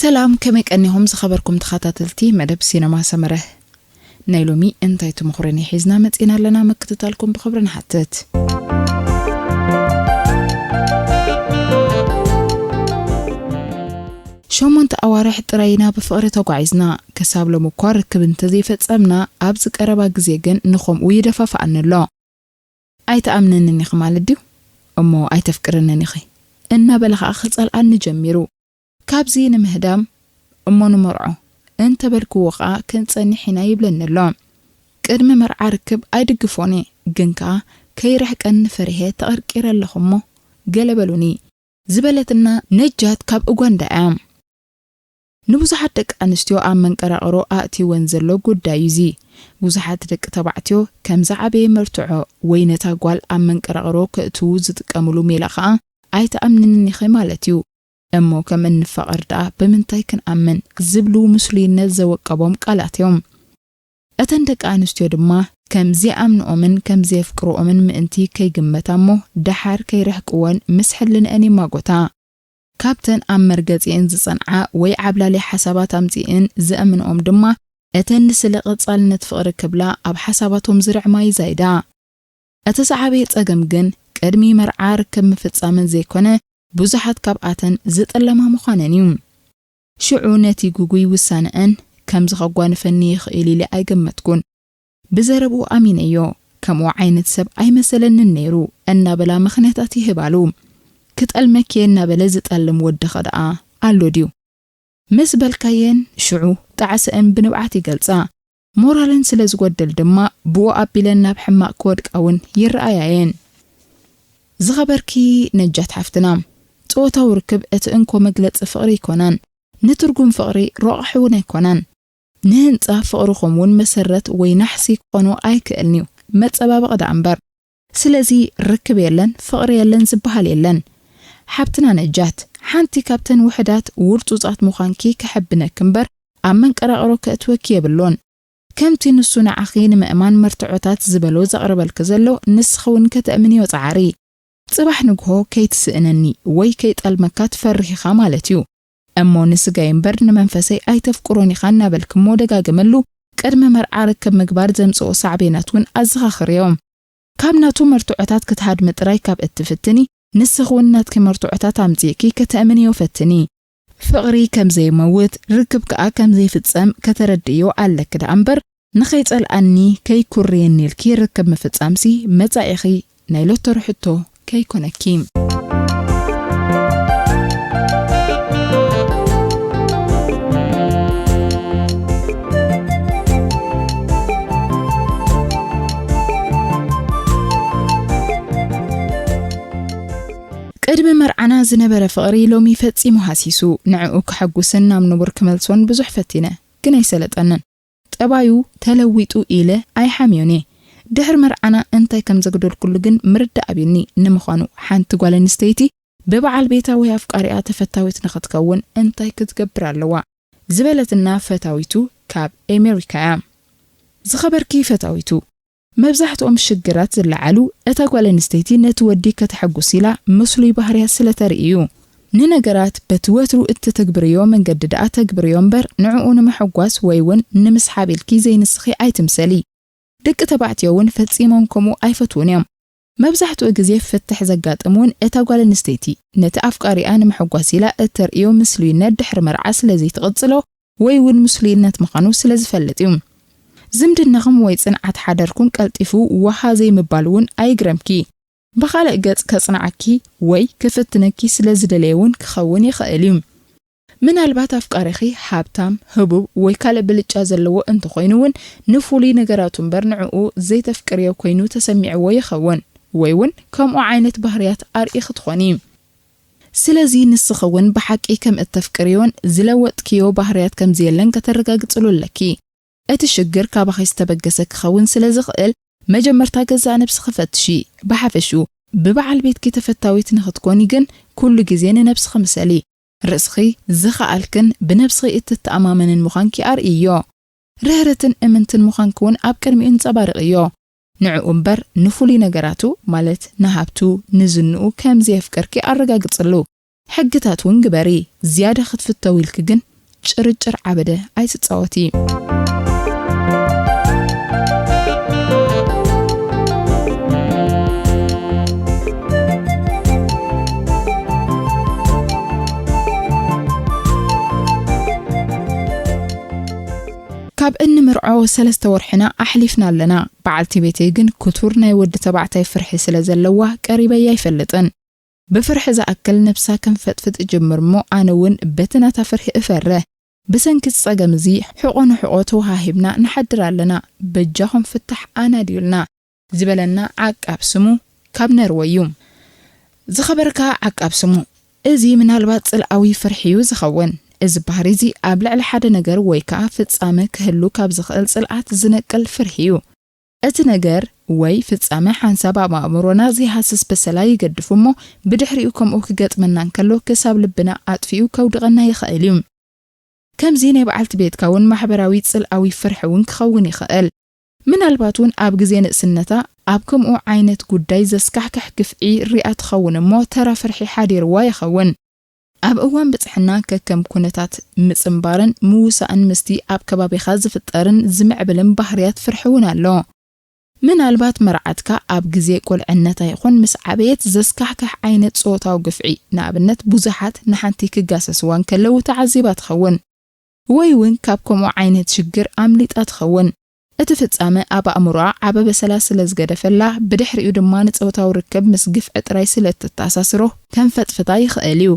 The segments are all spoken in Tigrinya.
ሰላም፣ ከመይ ቀኒኹም ዝኸበርኩም ተኸታተልቲ መደብ ሲነማ ሰመረ? ናይ ሎሚ እንታይ ተመኽሮን ሒዝና መጺና ኣለና? ምክትታልኩም ብኽብሪ ንሓትት። ሸሞንተ ኣዋርሕ ጥራይ ኢና ብፍቕሪ ተጓዒዝና። ክሳብ ሎሚ እኳ ርክብ እንተዘይፈጸምና፣ ኣብዚ ቀረባ ግዜ ግን ንኸምኡ ይደፋፍኣኒ ኣሎ። ኣይትኣምነንን ኢኺ ማለት ድዩ? እሞ ኣይተፍቅርንን ኢኺ፣ እናበለ ኸኣ ክጸልኣኒ ጀሚሩ። ካብዚ ንምህዳም፣ እሞ ንመርዖ እንተበልክዎ ኸኣ ክንጸንሕ ኢና ይብለኒ ኣሎ። ቅድሚ መርዓ ርክብ ኣይድግፎን እየ፣ ግን ከኣ ከይርሕቀኒ ፈሪሄ ተቐርቂረ ኣለኹ እሞ ገለ በሉኒ፣ ዝበለትና ነጃት ካብ ኡጋንዳ እያ። ንብዙሓት ደቂ ኣንስትዮ ኣብ መንቀራቕሮ ኣእትይወን ዘሎ ጉዳይ እዩ እዚ። ብዙሓት ደቂ ተባዕትዮ ከም ዝዓበየ መርትዖ ወይ ነታ ጓል ኣብ መንቀራቕሮ ከእትዉ ዝጥቀምሉ ሜላ ኸኣ ኣይትኣምንንን ኢኺ ማለት እዩ። እሞ ከም እንፋቐር ደኣ ብምንታይ ክንኣምን? ዝብሉ ምስሉይነት ዘወቀቦም ቃላት እዮም። እተን ደቂ ኣንስትዮ ድማ ከም ዘይኣምንኦምን ከም ዘየፍቅርኦምን ምእንቲ ከይግመታ እሞ ደሓር ከይርሕቅወን ምስ ሕልንአን ይማጎታ። ካብተን ኣብ መርገጺአን ዝጸንዓ ወይ ዓብላሊ ሓሳባት ኣምጺእን ዘእምንኦም ድማ እተን ንስለ ቀጻልነት ፍቕሪ ክብላ ኣብ ሓሳባቶም ዝርዕማ ይዛይዳ። እቲ ዝዓበየ ጸገም ግን ቅድሚ መርዓ ርክብ ምፍጻመን ዘይኮነ፣ ብዙሓት ካብኣተን ዝጠለማ ምዃነን እዩ። ሽዑ ነቲ ግጉይ ውሳነአን ከምዚ ከጓንፈኒ ይኽእል ኢለ ኣይገመትኩን። ብዘረብኡ ኣሚነዮ፣ ከምኡ ዓይነት ሰብ ኣይመሰለንን ነይሩ፣ እናበላ ምኽንያታት ይህባሉ። ክጠልመኪ እናበለ ዝጠልም ወድኸ ደኣ ኣሎ ድዩ? ምስ በልካየን ሽዑ ጣዕሰአን ብንብዓት ይገልጻ። ሞራለን ስለ ዝጎደል ድማ ብኡ ኣቢለን ናብ ሕማቕ ክወድቃ እውን ይረኣያየን። ዝኸበርኪ ነጃት ሓፍትና፣ ጾታዊ ርክብ እቲ እንኮ መግለጺ ፍቕሪ ኣይኮነን፣ ንትርጉም ፍቕሪ ረቑሒ እውን ኣይኮነን። ንህንጻ ፍቕርኹም እውን መሰረት ወይ ናሕሲ ክኾኖ ኣይክእልን እዩ፣ መጸባበቒ ደኣ እምበር። ስለዚ ርክብ የለን፣ ፍቕሪ የለን ዝበሃል የለን። ሓብትና ነጃት፣ ሓንቲ ካብተን ውሑዳት ውርጹጻት ምዃንኪ ክሕብነኪ እምበር ኣብ መንቀራቕሮ ከእትወኪ የብሉን። ከምቲ ንሱ ንዓኺ ንምእማን መርትዖታት ዝበሎ ዘቕርበልኪ ዘሎ፣ ንስኺ እውን ከተእምንዮ ጸዓሪ። ጽባሕ ንግሆ ከይትስእነኒ ወይ ከይጠልመካ ትፈርህ ኢኻ ማለት እዩ። እሞ ንስጋይ እምበር ንመንፈሰይ ኣይተፍቅሮን ኢኻ እናበልኪ እሞ ደጋግመሉ፣ ቅድሚ መርዓ ርክብ ምግባር ዘምጽኦ ሳዕቤናት እውን ኣዘኻኽርዮ። ካብ ናቱ መርትዖታት ክትሃድሚ ጥራይ ካብ እትፍትኒ፣ ንስኺ እውን ናትኪ መርትዖታት ኣምጺእኪ ከተእምንዮ ፈትኒ። ፍቕሪ ከም ዘይመውት፣ ርክብ ከኣ ከም ዘይፍጸም ከተረድእዮ ኣለኪ ደኣ እምበር፣ ንኸይጸልኣኒ፣ ከይኩርየኒ ኢልኪ ርክብ ምፍጻምሲ መጻኢኺ ናይ ሎተሪ ሕቶ ከይኮነኪ። ቅድሚ መርዓና ዝነበረ ፍቕሪ ሎሚ ፈጺሙ ሃሲሱ። ንዕኡ ከሐጉስን ናብ ንቡር ክመልሶን ብዙሕ ፈቲነ፣ ግን ኣይሰለጠንን። ጠባዩ ተለዊጡ ኢለ ኣይሓምዮን እየ። ድሕሪ መርዓና እንታይ ከም ዘጉደልኩሉ ግን ምርዳእ ኣብዩኒ። ንምዃኑ፣ ሓንቲ ጓል ኣንስተይቲ ብበዓል ቤታ ወይ ኣፍቃሪኣ ተፈታዊት ንኽትከውን እንታይ ክትገብር ኣለዋ? ዝበለትና ፈታዊቱ ካብ ኣሜሪካ እያ። ዝኸበርኪ ፈታዊቱ፣ መብዛሕትኦም ሽግራት ዝለዓሉ፣ እታ ጓል ኣንስተይቲ ነቲ ወዲ ከተሐጉስ ኢላ ምስሉይ ባህርያት ስለ ተርኢ እዩ። ንነገራት በቲ ወትሩ እትተግብርዮ መንገዲ ደኣ ተግብርዮ እምበር፣ ንዕኡ ንምሕጓስ ወይ እውን ንምስሓብ ኢልኪ ዘይንስኺ ኣይትምሰሊ። ደቂ ተባዕትዮ እውን ፈጺሞም ከምኡ ኣይፈትዉን እዮም። መብዛሕትኡ ግዜ ፍትሕ ዘጋጥም እውን እታ ጓል ኣንስተይቲ ነቲ ኣፍቃሪኣ ንምሕጓስ ኢላ እተርእዮ ምስሉይነት ድሕሪ መርዓ ስለ ዘይትቕጽሎ ወይ እውን ምስሉይነት ምዃኑ ስለ ዝፈልጥ እዩ። ዝምድናኹም ወይ ጽንዓት ሓዳርኩም ቀልጢፉ ዋሃ ዘይምባል እውን ኣይግረምኪ። ብኻልእ ገጽ ከጽንዓኪ ወይ ክፍትነኪ ስለ ዝደለየ እውን ክኸውን ይኽእል እዩ። ምናልባት ኣፍቃሪኺ ሃብታም፣ ህቡብ ወይ ካልእ ብልጫ ዘለዎ እንተኾይኑ እውን ንፍሉይ ነገራቱ እምበር ንዕኡ ዘይተፍቅርዮ ኮይኑ ተሰሚዕዎ ይኸውን፣ ወይ እውን ከምኡ ዓይነት ባህርያት ኣርእኺ ትኾኒ። ስለዚ ንስኺ እውን ብሓቂ ከም እተፍቅርዮን ዝለወጥክዮ ባህርያት ከም ዘየለን ከተረጋግጽሉ ኣለኪ። እቲ ሽግር ካባኺ ዝተበገሰ ክኸውን ስለ ዝኽእል፣ መጀመርታ ገዛእ ነብስኺ ፈትሺ። ብሓፈሽኡ፣ ብበዓል ቤትኪ ተፈታዊት ንኽትኮኒ ግን፣ ኩሉ ግዜ ንነብስኺ ምሰሊ። ርእስኺ ዝኸኣልክን ብነብስኺ እትተኣማመንን ምዃንኪ ኣርእይዮ። ርህርትን እምንትን ምዃንኪ እውን ኣብ ቅድሚኡ እንጸባርቕዮ። ንዕኡ እምበር ንፍሉይ ነገራቱ፣ ማለት ንሃብቱ፣ ንዝንኡ ከም ዘየፍቅርኪ ኣረጋግጽሉ። ሕግታት እውን ግበሪ። ዝያዳ ክትፍተው ኢልኪ ግን ጭርጭር ዓበደ ኣይትጻወቲ። ካብ እንምርዖ ሰለስተ ወርሕና ኣሕሊፍና ኣለና። በዓልቲ ቤተይ ግን ክቱር ናይ ወዲ ተባዕታይ ፍርሒ ስለ ዘለዋ ቀሪበያ ኣይፈልጥን። ብፍርሒ ዝኣክል ነብሳ ክንፈጥፍጥ እጅምር እሞ ኣነ እውን በቲ ናታ ፍርሒ እፈርህ። ብሰንኪ እዚ ጸገም እዚ ሕቖ ንሕቖ ተወሃሂብና ንሓድር ኣለና። በጃኹም ፍታሕ ኣናድዩልና ዝበለና ዓቃብ ስሙ ካብ ነርወ እዩ። ዝኸበርካ ዓቃብ ስሙ፣ እዚ ምናልባት ጽልኣዊ ፍርሒ እዩ ዝኸውን። እዚ ባህሪ እዚ ኣብ ልዕሊ ሓደ ነገር ወይ ከኣ ፍጻመ ክህሉ ካብ ዝኽእል ጽልኣት ዝነቅል ፍርሒ እዩ። እቲ ነገር ወይ ፍጻመ ሓንሳብ ኣብ ኣእምሮና ዘይሃስስ በሰላ ይገድፉ እሞ፣ ብድሕሪኡ ከምኡ ክገጥመና እንከሎ ክሳብ ልብና ኣጥፊኡ ከውድቐና ይኽእል እዩ። ከምዚ ናይ በዓልቲ ቤትካ እውን ማሕበራዊ ጽልኣዊ ፍርሒ እውን ክኸውን ይኽእል። ምናልባት እውን ኣብ ግዜ ንእስነታ ኣብ ከምኡ ዓይነት ጉዳይ ዘስካሕክሕ ግፍዒ ሪኣ ትኸውን እሞ፣ ተራ ፍርሒ ሓዲርዋ ይኸውን። ኣብ እዋን ብጽሕና ከከም ኩነታት ምጽንባርን ምውሳእን ምስቲ ኣብ ከባቢኻ ዝፍጠርን ዝምዕብልን ባህርያት ፍርሒ እውን ኣሎ። ምናልባት መርዓትካ ኣብ ግዜ ቁልዕነታ ይኹን ምስ ዓበየት ዘስካሕክሕ ዓይነት ጾታዊ ግፍዒ፣ ንኣብነት ብዙሓት ንሓንቲ ክጋሰስዋ እንከለዉ ተዓዚባ ትኸውን። ወይ እውን ካብ ከምኡ ዓይነት ሽግር ኣምሊጣ ትኸውን። እቲ ፍጻመ ኣብ ኣእምሮኣ ዓቢ በሰላ ስለ ዝገደፈላ፣ ብድሕሪኡ ድማ ንጾታዊ ርክብ ምስ ግፍዒ ጥራይ ስለ እተተኣሳስሮ፣ ከንፈጥፍታ ይኽእል እዩ።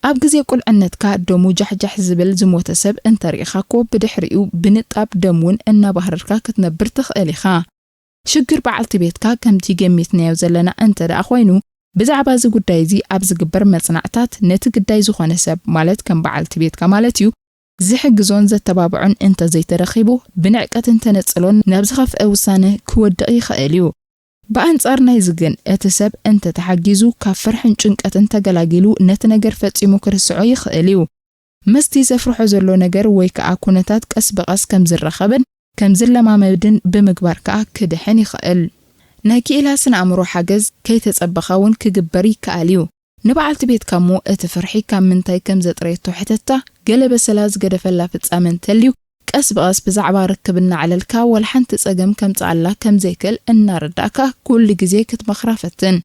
ኣብ ግዜ ቁልዕነትካ ደሙ ጃሕጃሕ ዝብል ዝሞተ ሰብ እንተ ርኢኻ እኮ፣ ብድሕሪኡ ብንጣብ ደም እውን እናባህረርካ ክትነብር ትኽእል ኢኻ። ሽግር በዓልቲ ቤትካ ከምቲ ገሚትናዮ ዘለና እንተ ደኣ ኮይኑ፣ ብዛዕባ እዚ ጉዳይ እዚ ኣብ ዝግበር መጽናዕታት፣ ነቲ ግዳይ ዝኾነ ሰብ፣ ማለት ከም በዓልቲ ቤትካ ማለት እዩ፣ ዝሕግዞን ዘተባብዖን እንተ ዘይተረኺቡ፣ ብንዕቀትን ተነጽሎን ናብ ዝኸፍአ ውሳነ ክወድቕ ይኽእል እዩ። ብኣንጻር ናይዚ ግን፣ እቲ ሰብ እንተ ተሓጊዙ፣ ካብ ፍርሕን ጭንቀትን ተገላጊሉ፣ ነቲ ነገር ፈጺሙ ክርስዖ ይኽእል እዩ። ምስቲ ዘፍርሖ ዘሎ ነገር ወይ ከኣ ኩነታት ቀስ ብቐስ ከም ዝራኸብን ከም ዝለማመድን ብምግባር ከኣ ክድሕን ይኽእል። ናይ ክኢላ ስነ ኣእምሮ ሓገዝ ከይተጸበኻ እውን ክግበር ይከኣል እዩ። ንበዓልቲ ቤትካ እሞ እቲ ፍርሒ ካብ ምንታይ ከም ዘጥረየቶ ሕተታ፣ ገለ በሰላ ዝገደፈላ ፍጻመ እንተልዩ፣ ቀስ ብቐስ ብዛዕባ ርክብ እናዕለልካ ዋላ ሓንቲ ጸገም ከምጽኣላ ከም ዘይክእል እናረዳእካ ኩሉ ግዜ ክትመኽራ ፈትን።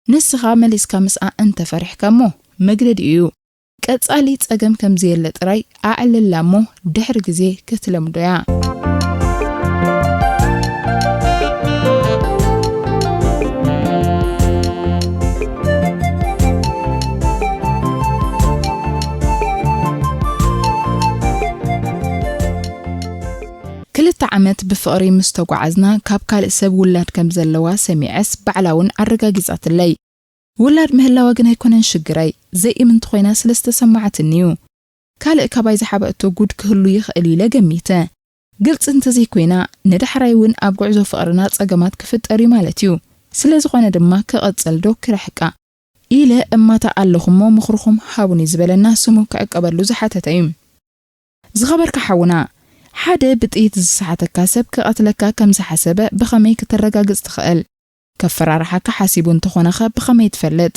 ንስኻ መሊስካ ምስኣ እንተ ፈሪሕካ እሞ መግደዲኡ እዩ። ቀጻሊ ጸገም ከም ዘየለ ጥራይ ኣዕልላ እሞ ድሕሪ ግዜ ክትለምዶ እያ። ክልተ ዓመት ብፍቕሪ ምስ ተጓዓዝና፣ ካብ ካልእ ሰብ ውላድ ከም ዘለዋ ሰሚዐስ፣ ባዕላ እውን ኣረጋጊጻትለይ። ውላድ ምህላዋ ግን ኣይኮነን ሽግረይ፣ ዘይእምንቲ ኮይና ስለ ዝተሰማዓትኒ እዩ። ካልእ ካባይ ዝሓበአቶ ጉድ ክህሉ ይኽእል ኢለ ገሚተ። ግልጺ እንተዘይኮይና፣ ንዳሕራይ እውን ኣብ ጉዕዞ ፍቕርና ጸገማት ክፍጠር እዩ ማለት እዩ። ስለ ዝኾነ ድማ፣ ክቕጽል ዶ ክርሕቃ? ኢለ እማታ ኣለኹ እሞ፣ ምኽርኹም ሃቡኒ ዝበለና ስሙ ክዕቀበሉ ዝሓተተ እዩ። ዝኸበርካ ሓውና፣ ሓደ ብጥይት ዝሰሓተካ ሰብ ክቐትለካ ከም ዝሓሰበ ብኸመይ ክተረጋግጽ ትኽእል? ከፈራርሓካ ሓሲቡ እንተኾነኸ ብኸመይ ትፈልጥ?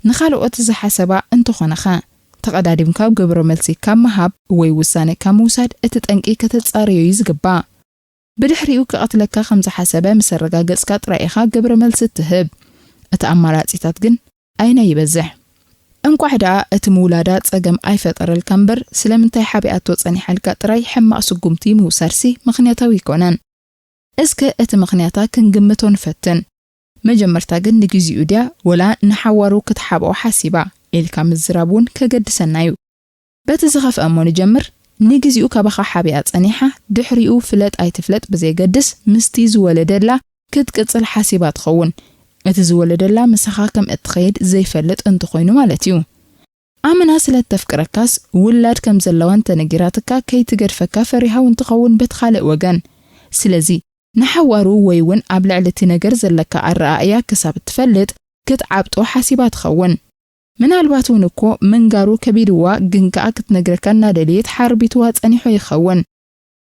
ንኻልኦት ዝሓሰባ እንተኾነኸ? ተቐዳዲምካ ግብረ መልሲ ካብ ምሃብ ወይ ውሳነ ካብ ምውሳድ እቲ ጠንቂ ከተጻርዮ እዩ ዝግባእ። ብድሕሪኡ ክቐትለካ ከም ዝሓሰበ ምስ ኣረጋገጽካ ጥራይ ኢኻ ግብረ መልሲ እትህብ። እቲ ኣማራጺታት ግን ኣይና ይበዝሕ። እንቋዕ ደኣ እቲ ምውላዳ ጸገም ኣይፈጠረልካ እምበር፣ ስለምንታይ ሓቢኣቶ ጸኒሓልካ ጥራይ ሕማቕ ስጉምቲ ምውሳድሲ ምኽንያታዊ ኣይኮነን። እስከ እቲ ምኽንያታ ክንግምቶ ንፈትን። መጀመርታ ግን ንግዚኡ ድያ ወላ ንሓዋሩ ክትሓብኦ ሓሲባ ኢልካ ምዝራብ እውን ከገድሰና እዩ። በቲ ዝኸፍአ እሞ ንጀምር። ንግዚኡ ካባኻ ሓቢኣ ጸኒሓ፣ ድሕሪኡ ፍለጥ ኣይትፍለጥ ብዘይገድስ፣ ምስቲ ዝወለደላ ክትቅጽል ሓሲባ ትኸውን። እቲ ዝወለደላ ምሳኻ ከም እትኸይድ ዘይፈልጥ እንተኾይኑ ማለት እዩ። ኣመና ስለ እተፍቅረካስ፣ ውላድ ከም ዘለዋ እንተነጊራትካ፣ ከይትገድፈካ ፈሪሃ እውን ትኸውን በቲ ካልእ ወገን። ስለዚ፣ ንሓዋሩ ወይ እውን ኣብ ልዕሊ እቲ ነገር ዘለካ ኣረኣእያ ክሳብ እትፈልጥ፣ ክትዓብጦ ሓሲባ ትኸውን። ምናልባት እውን እኮ ምንጋሩ ከቢድዋ፣ ግን ከኣ ክትነግረካ እናደለየት ሓርቢትዋ ጸኒሑ ይኸውን።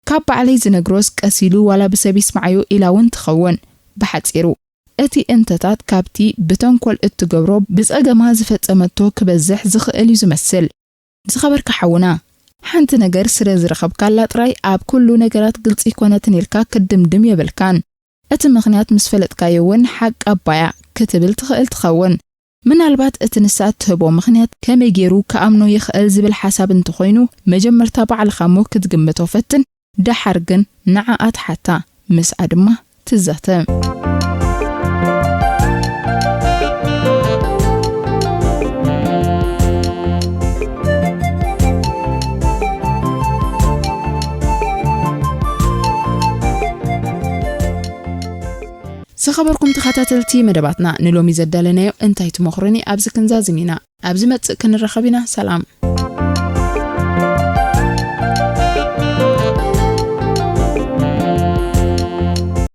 ካብ ባዕለይ ዝነግሮስ ቀስ ኢሉ ዋላ ብሰብ ይስምዓዮ ኢላ እውን ትኸውን። ብሓጺሩ፣ እቲ እንተታት ካብቲ ብተንኮል እትገብሮ ብጸገማ ዝፈጸመቶ ክበዝሕ ዝኽእል እዩ ዝመስል። ዝኸበርካ ሓውና፣ ሓንቲ ነገር ስለ ዝረኸብካላ ጥራይ ኣብ ኩሉ ነገራት ግልጺ ኣይኮነትን ኢልካ ክትድምድም የብልካን። እቲ ምኽንያት ምስ ፈለጥካዮ እውን ሓቂ ኣባያ ክትብል ትኽእል ትኸውን። ምናልባት እቲ ንሳ እትህቦ ምኽንያት ከመይ ገይሩ ክኣምኖ ይኽእል ዝብል ሓሳብ እንተኾይኑ፣ መጀመርታ ባዕልኻ እሞ ክትግምቶ ፈትን፣ ደሓር ግን ንዓኣ ትሓታ፣ ምስኣ ድማ ትዛተ። ዝኸበርኩም ተኸታተልቲ መደባትና፣ ንሎሚ ዘዳለናዮ እንታይ ትመኽሩኒ ኣብዚ ክንዛዝም ኢና። ኣብ ዝመጽእ ክንራኸብ ኢና። ሰላም።